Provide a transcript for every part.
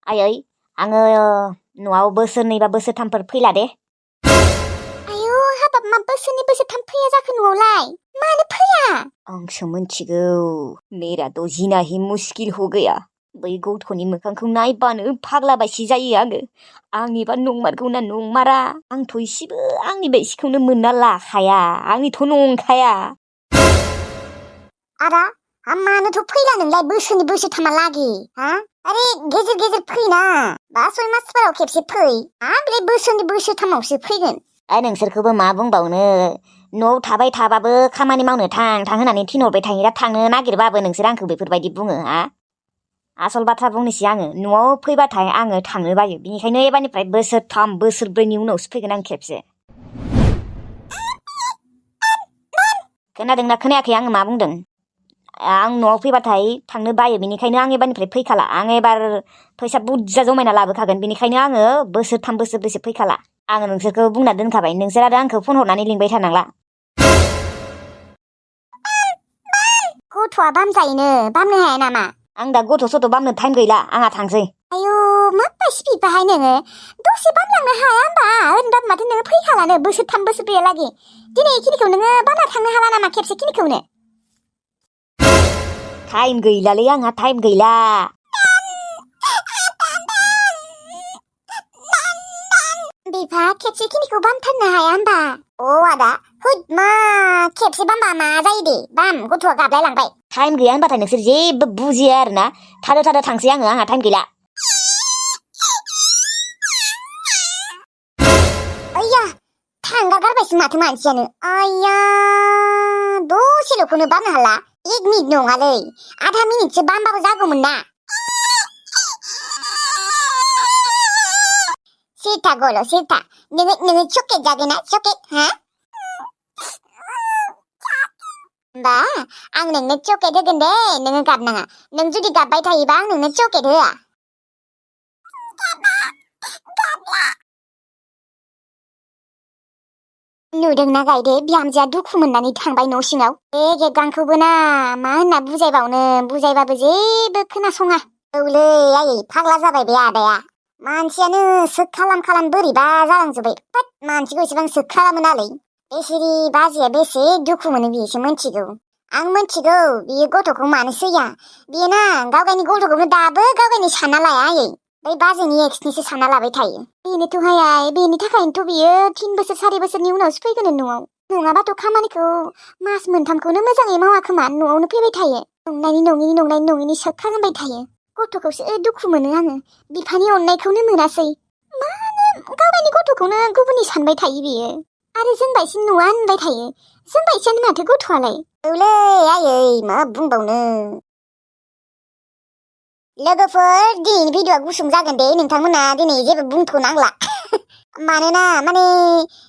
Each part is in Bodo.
आयै आङो न'आव बोसोरनै बा बोसोरथामफोर फैला दे। आयौ हाबाब मा बोसोरनै बोसोरथाम फैया जाखो न'आवलाय? मानो फैया? आंसो मिथिगौ। मेरा तो जीना ही मुश्किल हो गया। बै गथ'नि मोखांखौ नायबानो फाग्ला बायसि जायो आङो। आंनिबा नंमारगौ ना नंमारा? आंथ' इसेबो आंनि बायसिखौनो मोनना लाखाया। आंनिथ' नंखाया। आदा मानोथ' फैला नोंलाय बोसोरनै बोसोरथामहालागै हा? आरे गेजेर गेजेर फैना बा 6 मासफोराव खेबसे फै। बेलाय बोसोरनै बोसोरथामावसो फैगोन। नोंसोरखौबो मा बुंबावनो। न'आव थाबाय थाबाबो खामानि मावनो थां होननानै थिनहरबाय थायो। दा थांनो नागिरबाबो नोंसोर आंखौ बेफोरबायदि बुङो हा? आसल बाथ्रा बुंनोसै आङो। न'आव फैबाथाय आङो थांनो बायो। बिनिखायनो एबारनिफ्राय बोसोरथाम बोसोरब्रैनि उनावसो फैगोन आं खेबसे। खोनादोंना खोनायाखै आङो मा बुंदों? आं न'आव फैबाथाय थांनो बायो। बिनिखायनो आं एबारनिफ्राय फैखाला। आं एबार फैसा बुरजा जमायना लाबोखागोन। बिनिखायनो आङो बोसोरथाम बोसोरब्रैसो फैखाला। आङो नोंसोरखौ बुंना दोनखाबाय। नोंसोर आरो आंखौ फन हरनानै लिंबाय थानांला। गथ'आ बामजायोनो बामनो हाया नामा? आं दा गथ' सथ' बामनो टाइम गैला। आंहा थांसै। आयौ मा बायसि बिबाहाय नोङो? दसे बामलांनो हाया होमबा? ओरैनोबाबो माथो नोङो फैखालानो बोसोरथाम बोसोरब्रैयालागै। दिनै इखिनिखौ नोङो बामना थांनो हाला नामा खेबसे खिनिखौनो? टाइम गैलालै आंहा टाइम गैला। बिफा खेबसे खिनिखौ बामथारनो हाया होमबा? आदा होद मा खेबसे बामबा मा जायो दे? बाम गथ'आ गाबलाय लांबाय। टाइम गैया होनबाथाय नोंसोर जेबो बुजिया आरोना। थादो थांसै आङो। आंहा टाइम गैला। ओइया थांगा गारबायसो माथो मानसियानो। आइया दसेल'खौनो बामनो हाला? 1 मिनिट नङालै आधा मिनिटसो बामबाबो जागौमोन ना। सिथा गल' सिथा। नोङो चक्लेट जागोन ना चक्लेट हा? होमबा आं नोंनो चक्लेट होगोन दे। नोङो गाबनाङा। नों जुदि गाबबाय थायोबा आं नोंनो चक्लेट होआ। नुदोंना गायदे बिहामजोआ दुखु मोननानै थांबाय न' सिङाव। गेबगांखौबो ना मा होनना बुजायबावनो, बुजायबाबो जेबो खोनासङा। औलै आयै फाग्ला जाबाय बे आदाया। मानसियानो सोख खालाम बोरैबा जालांजोब्बाय। मानसिखौ एसेबां सोख खालामो नालै। बेसिरि बाजैया बेसे दुखु मोनो बिसो मिथिगौ। आं मिथिगौ बियो गथ'खौ मानो सैया। बियो ना गावगायनि गथ'खौनो दाबो गावगायनि सानना लाया आयै। बै बाजैनि एक्सनिसो सानना लाबाय थायो। बेनोथ'हाय बेनि थाखायनोथ' बियो 3 बोसोर 4 बोसोरनि उनावसो फैगोन न'आव। नङाबाथ' खामानिखौ मास मोनथामखौनो मोजाङै मावा खोमा। न'आवनो फैबाय थायो। नंनायनि नङिनि सोख खालामबाय थायो। गथ'खौसो दुखु मोनो आङो। बिफानि अननायखौनो मोनासै। मानो गावगायनि गथ'खौनो गुबुननि सानबाय थायो बियो। आरो जोंबायसि नङा होनबाय थायो। जोंबायसियानो माथो गथ'आलाय। औलै आयै मा बुंबावनो। लोगोफोर दिनैनि भिडिअ'आ गुसुं जागोन दे। नोंथांमोना दिनै जेबो बुंथ'नांला। मानोना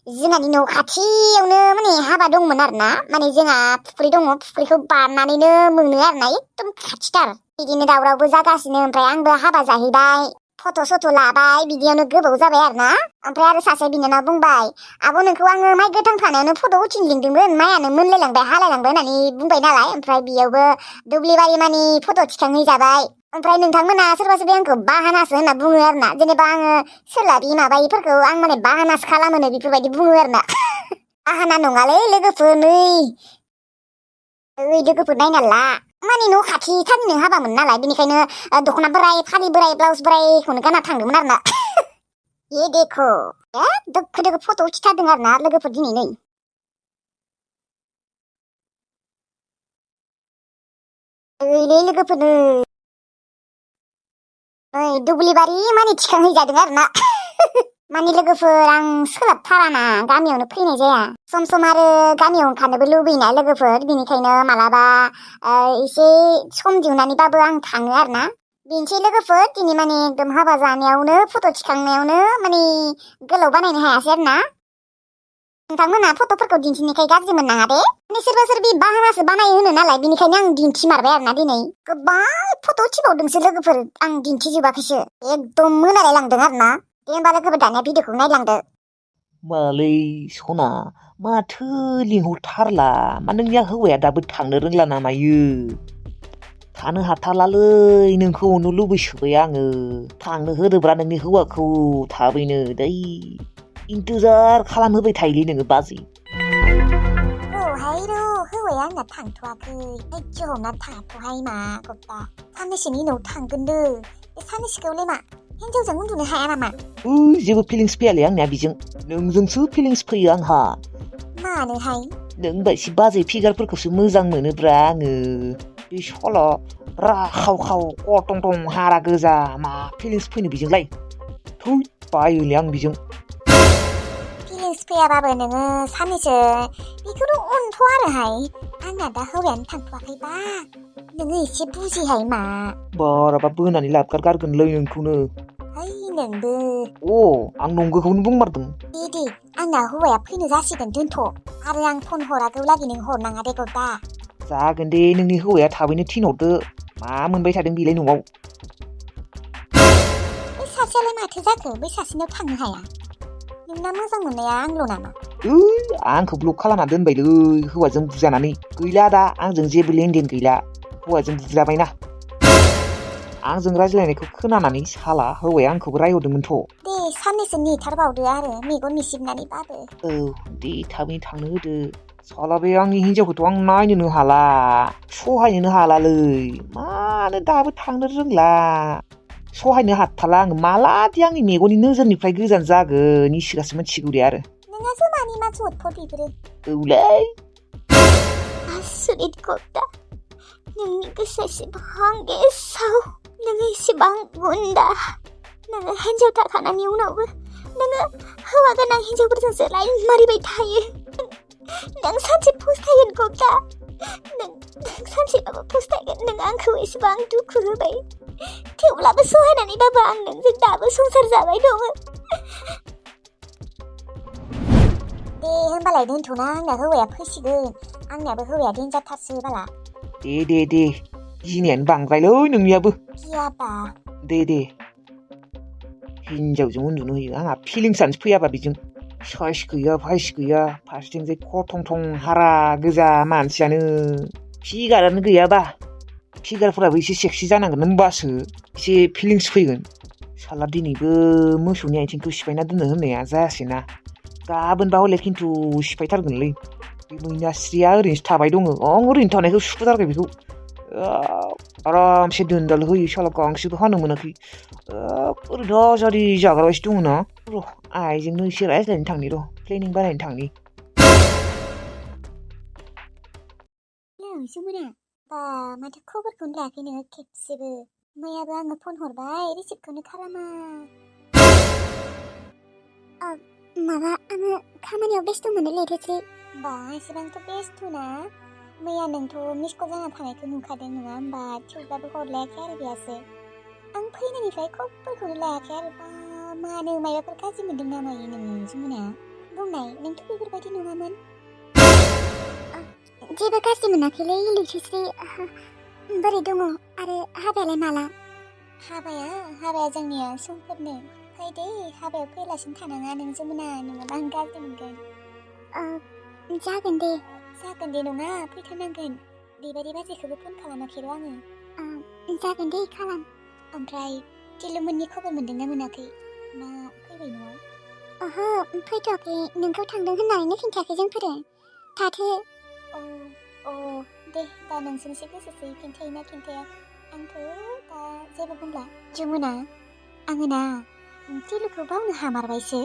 जोंहानि न' खाथियावनो हाबा दंमोन आरोना। जोंहा फुख्रि दङ। फुख्रिखौ बारनानैनो मोनो आरोना एकदम खाथिथार। बिदिनो दावरावबो जागासिनो। ओमफ्राय आंबो हाबा जाहैबाय। फट' सट' लाबाय। बिदियावनो गोबाव जाबाय आरोना। ओमफ्राय आरो सासे बिनानाव बुंबाय, आब' नोंखौ आङो माइ गोथां थानायावनो फट' उथिनो लिंदोंमोन। माइयानो मोनलायलांबाय हालायलांबाय होननानै बुंबाय नालाय। ओमफ्राय बेयावबो दुब्लिबारि मानि फट' थिखांहैजाबाय। ओमफ्राय नोंथांमोना सोरबा सोरबा आंखौ बाहानासो होनना बुङो आरोना। जेनेबा आङो सोलाबि माबायिफोरखौ आं बाहानासो खालामोनो बेफोरबायदि बुङो आरोना। बाहाना नङालै लोगोफोर नै। लोगोफोर नायना ला। न' खाथिथारनिनो हाबामोन नालाय। बेनिखायनो दख'ना बोराय, फालि बोराय, ब्लाउस बोरायखौनो गानना थांदोंमोन आरोना। ये देखो दोखो दोखो फट' उथिथारदों आरोना लोगोफोर दिनै नै। ओइलै लोगोफोर नै दुब्लिबारि मानि थिखांहैजादों आरोना। लोगोफोर आं सोलाबथाराना गामियावनो फैनाय जाया। सम सम आरो गामियाव ओंखारनोबो लुबैयोना लोगोफोर। बिनिखायनो मालाबा एसे सम दिहुननानैबाबो आं थाङो आरोना। बेनोसै लोगोफोर दिनै एकदम हाबा जानायावनो फट' थिखांनायावनो गोलाव बानायनो हायासै आरोना। नोंथांमोना फट'फोरखौ दिन्थिनायखाय गाज्रि मोननाङा दे। सोरबा सोरबि बाहानासो बानायो होनो नालाय। बेनिखायनो आं दिन्थिमारबाय आरोना दिनै। गोबां फट' उथिबावदोंसो लोगोफोर। आं दिन्थिजोबाखैसो। एकदम मोनालाय लांदों आरोना। दे होमबा लोगोफोर दानिया भिडिअ'खौ नायलांदो। मालै सना माथो लिंहरथारला। मा नोंनिया हौवाया दाबो थांनो रोंला ना मायो? थानो हाथारलालै नोंखौनो लुबैसोबाय आङो थांनो होदोब्रा नोंनि हौवाखौ थाबैनो दै इन्टुजार खालामहोबाय थायोलै नोङो बाजै हौवाया आंना थांथ'वाखै धैर्य हमना थाथ'हाय मा गप्ता साननैसोनि उनाव थांगोनदो बे साननैसोखौलाय मा हिन्जावजों उन्दुनो हाया नामा जेबो फिलिंस फैयालै आंनिया बेजों नोंजोंसो फिलिंस फैयो आंहा मानोहाय नों बायदि बाजै फिगारफोरखौसो मोजां मोनोब्रा आङो बे सल' राखाव खाव कटं टं हारा गोजा मा फिलिंस फैनो बेजोंलाय थै बायोलै आं बेजों फिलिंस फैयाबाबो नोङो साननैसो बेखौनो अनथ' आरोहाय आंना दा हौवायानो थांथ'वाखैबा नोङो एसे बुजिहाय मा बाराबा बोनानै लाबगारगारगोनलै नोंखौनो है नोंबो आं नंगौखौनो बुंमारदों दे आंना हौवाया फैनो जासिगोन दोनथ' आरो आं फन हरागौ लागै नों हरनाङा दे गदा जागोन दे नोंनि हौवाया थाबैनो थिनहरदो मा मोनबाय थादों बेलाय न'आव बै सासेयालाय माथो जाखो बै सासेनाव थांनो हाया नोंना मोजां मोननाया आंल' नामा आंखौ ब्लक खालामना दोनबायलै हौवाजों बुजानानै गैला दा आंजों जेबो लेनदेन गैला हौवाजों बुजाबायना आंजों रायज्लायनायखौ खोनानानै साला हौवाया आंखौबो रायहरदोंमोनथ' दे साननैसो नेथारबावदो आरो मेगन मिसिबनानैबाबो दे थाबैनो थांनो होदो साला बे आंनि हिनजावखौथ' आं नायनोनो हाला सहायनोनो हालालै मानो दाबो थांनो रोंला सहायनो हाथारला आङो मालादि आंनि मेगननि नोजोरनिफ्राय गोजान जागोन इसोरासो मिथिगौ दे आरो नोंहासो मानि मा झटफट बेफोरो औलै आसुरित गदा नोंनि गोसोआ एसेबां गेसाव नोङो एसेबां गुन्दा नोङो हिन्जाव थाखानायनि उनावबो नोङो हौवा गोनां हिन्जावफोरजोंसो लाइन मारिबाय थायो नों सानसे फस्थायगोन गदा नों सानसेबाबो फस्थायगोन नों आंखौ एसेबां दुखु होबाय थेवब्लाबो सहायनानैबाबो आं नोंजों दाबो संसार जाबाय दङ दे होनबालाय दोनथ'ना आंना हौवाया फैसिगोन आंनियाबो हौवाया देनजारथारसो बाला दे गिनायानो बांद्रायलै नोंनियाबो गियाबा दे हिनजावजों उन्दुनो होयो आंहा फिलिंसानो फैयाबा बेजों साइस गैया भाइस गैया फारसेथिंजाय खथं थं हारा गोजा मानसियानो फिगारानो गैयाबा फिगारफोराबो एसे सेक्सि जानांगोन होनबासो एसे फिलिंस फैगोन साला दिनैबो मोसौनि आथिंखौ सिफायना दोननो होननाया जायासैना गाबोनबा हले खिन्थु सिफायथारगोनलै बे मैनास्रिया ओरैनोसो थाबाय दङ ओरैनो थानायखौ सुखुथारबाय बेखौ आरामसे दोनदाल होयो साला गांसोबो हानो मोनाखै ओरैनो आजादि जाग्राबायसो दङ ना र' आइजोंनो एसे रायज्लायनो थांनि र' प्लेनिं बानायनो थांनि सुमोना बा माथो खबरखौनो लायाखै नोङो खेबसेबो मैयाबो आङो फन हरबाय रिसिभखौनो खालामा माबा आङो खामानियाव बेस्थ'मोननो लेथोसै बा एसेबांथ' बेस्थ'ना मैया नोंथ' मिसकल जाना थानायखौ नुखादों नङा होमबा थेवब्लाबो हरलायाखै आरो बेयासो आं फैनायनिफ्राय खबरखौनो लायाखै आरो बा मानो माबाफोर गाज्रि मोनदों नामा नोङो सुमोना बुंनाय नोंथ' बेफोरबायदि नङामोन जेबो गाज्रि मोनाखैलै लेथोसै बोरै दङ आरो हाबायालाय माला हाबाया जोंनिया समफोरनो फै दे हाबायाव फैलासिनो थानाङा नों जमुना नङाबा आं गाज्रि मोनगोन जागोन दे नङा फैथारनांगोन बेबायदि बाजैखौबो फन खालामाखै र' आङो जागोन दे खालाम ओमफ्राय टिलुमोननि खबर मोनदोंना मोनाखै ना फैबाय न'आव ओहो फैथ'वाखै नोंखौ थांदों होननानैनो खिन्थायाखै जोंफोरो थाथो दे दा नोंसोरनिसो गोसोसै खिन्थायोना खिन्थाया आंथ' दा जेबो बुंला जमुना आङो ना टिलुखौ बावनो हामारबायसो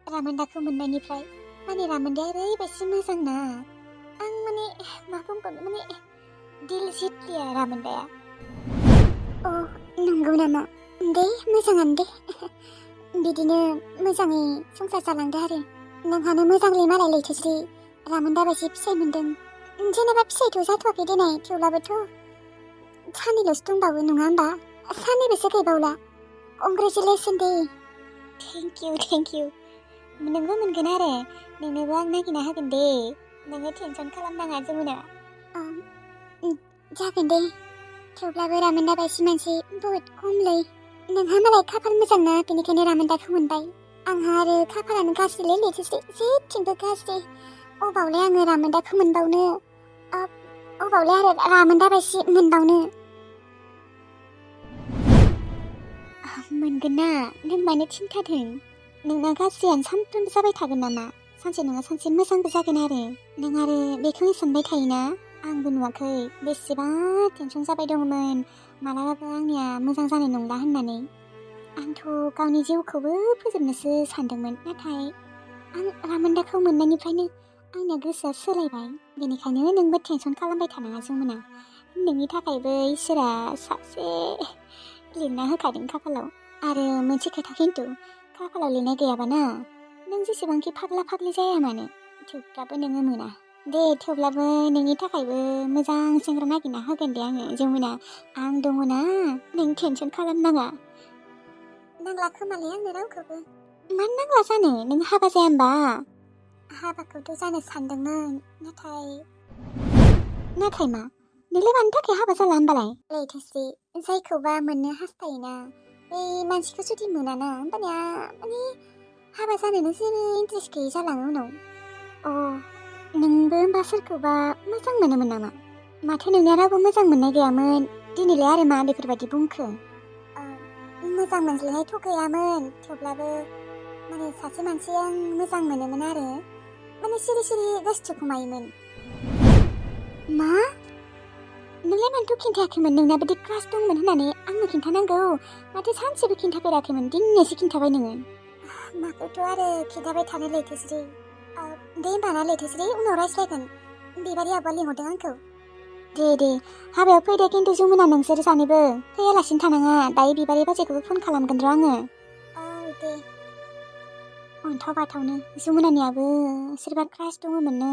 रामोन्दाखौ मोननायनिफ्राय माने रामोन्दाया ओरैबायदि मोजां ना आं माने मा बुंबावनो माने दिल जितलिया रामोन्दाया नंगौ नामा दे मोजाङानो दे बिदिनो मोजाङै संसार जालांदो आरो नोंहानो मोजांलै मालाय लैथोस्रि रामोन्दा बायदि फिसाइ मोन्दों जेनेबा फिसाइथ' जाथ'वाखै देनाय थेवब्लाबोथ' सानैल'सो दंबावो नङा होमबा सानैल'सो गैबावला कंग्रेचुलेसन दे थेंक इउ नोंबो मोनगोन आरो नोंनोबो आं नागिरना होगोन दे नोङो टेनसन खालामनाङा जमुना जागोन दे थेवब्लाबो रामोन्दा बायदि मानसि बहुद खमलै नोंहा मालाय खाफाल मोजां ना बेनिखायनो रामोन्दाखौ मोनबाय आंहा आरो खाफालानो गाज्रिलै लेथोसै जेथिंबो गाज्रि अबावलाय आङो रामोन्दाखौ मोनबावनो अबावलाय आरो रामोन्दा बायदि मोनबावनो मोनगोन ना नों मानो थिनखादों नोंना गाज्रियानो सानफ्रोमबो जाबाय थागोन नामा सानसे नङा सानसे मोजांबो जागोन आरो नों आरो बेखौनो सानबाय थायोना आंबो नुवाखै बेसेबा टेनसन जाबाय दंमोन मालाबाबो आंनिया मोजां जानाय नंला होननानै आंथ' गावनि जिउखौबो फोजोबनोसो सानदोंमोन नाथाय आं रामोन्दाखौ मोननायनिफ्रायनो आंनिया गोसोआ सोलायबाय बेनिखायनो नोंबो टेनसन खालामबाय थानाङा जमुना नोंनि थाखायबो इसोरा सासे लिरना होखादों खाफालाव आरो मोनसे खोथा खिन्थु खाफालाव लिरनाय गैयाबाना नों जेसेबांखि फाग्ला फाग्लि जाया मानो थेवब्लाबो नोङो मोना दे थेवब्लाबो नोंनि थाखायबो मोजां सेंग्रा नागिरना होगोन दे आङो जमुना आं दङ ना नों टेनसन खालामनाङा नांला खोमालै आंनो रावखौबो मानो नांला जानो नों हाबा जाया होमबा हाबाखौथ' जानो सानदोंमोन नाथाय मा नोंलाय मानि थाखाय हाबा जाला होमबालाय लैथोस्रि जायखौबा मोननो हास्थायोना बै मानसिखौ जुदि मोनाना होमबानिया माने हाबा जानोनो जेबो इन्ट्रेस्ट गैयै जालाङो उनाव नोंबो होमबा सोरखौबा मोजां मोनोमोन नामा माथो नोंनिया रावबो मोजां मोननाय गैयामोन दिनैलाय आरो मा बेफोरबायदि बुंखो मोजां मोनज्लायनायथ' गैयामोन थेवब्लाबो माने सासे मानसि आं मोजां मोनोमोन आरो माने सिरि सिरि गोसोथोखुमायोमोन मा नोंलाय मानोथ' खिन्थायाखैमोन नोंना बिदि क्रास दंमोन होननानै आंनो खिन्थानांगौ माथो सानसेबो खिन्थाफेराखैमोन दिनैसो खिन्थाबाय नोङो माखौथ' आरो खिन्थाबाय थानो लैथोस्रि दे होमबा ना लैथोस्रि उनाव रायज्लायगोन बिबारि आब'आ लिंहरदों आंखौ दे हाबायाव फैदो खिन्थु जमुना नोंसोर सानैबो फैयालासिनो थानाङा दायो बिबारि बाजैखौबो फन खालामगोन र' आङो दे अन्थाव बाथावनो जमुनानियाबो सोरबा क्रास दङमोननो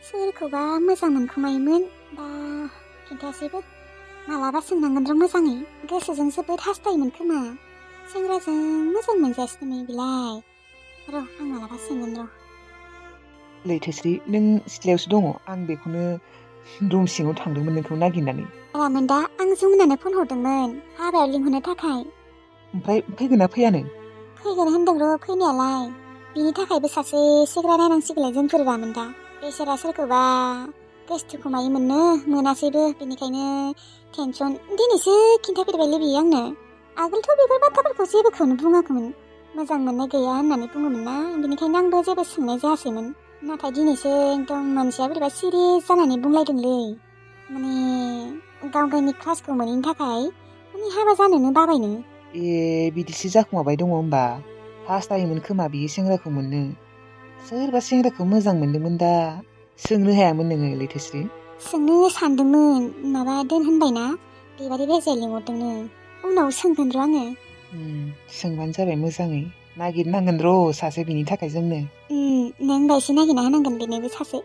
सोरखौबा मोजां मोनखोमायोमोन बा खिन्थायासैबो मालाबा सोंनांगोन र' मोजाङै गोसोजों जोबोद हास्थायोमोन खोमा सेंग्राजों मोजां मोनजायासै नै बिलाय र' आं मालाबा सोंगोन र' लैथोस्रि नों सिथ्लायावसो दङ आं बेखौनो रुम सिङाव थांदोंमोन नोंखौ नागिरनानै रामोन्दा आं जमुनानो फन हरदोंमोन हाबायाव लिंहरनो थाखाय ओमफ्राय फैगोन ना फैयानो फैगोन होनदों र' फैनायालाय बिनि थाखायबो सासे सेंग्रा नायनांसिगोनलाय जोंफोर रामोन्दा बेसोरा सोरखौबा गोसोथोखुमायोमोननो मोनासैबो बेनिखायनो टेनसन दिनैसो खिन्थाफेरबायलै बियो आंनो आगोलथ' बेफोर बाथ्राफोरखौ जेबोखौनो बुङाखैमोन मोजां मोननाय गैया होननानै बुङोमोन ना बेनिखायनो आंबो जेबो सोंनाय जायासैमोन नाथाय दिनैसो एकदम मानसिया बोरैबा सिरियास जानानै बुंलायदोंलै माने गावनि क्लासखौ मोनैनि थाखाय माने हाबा जानोनो बाबायनो बिदिसो जाखुमाबाय दङ होमबा हास्थायोमोन खोमा बियो सेंग्राखौ मोननो सोरबा सेंग्राखौ मोजां मोनदोंमोन दा सोंनो हायामोन नोङो लैथोस्रि सोंनो सानदोंमोन माबा दोन होनबायना बिबारि बाजैया लिंहरदोंनो उनाव सोंगोन र' आङो सोंबानो जाबाय मोजाङै नागिरनांगोन र' सासे बिनि थाखाय जोंनो नों होनबा एसे नागिरना होनांगोन बेनोबो सासे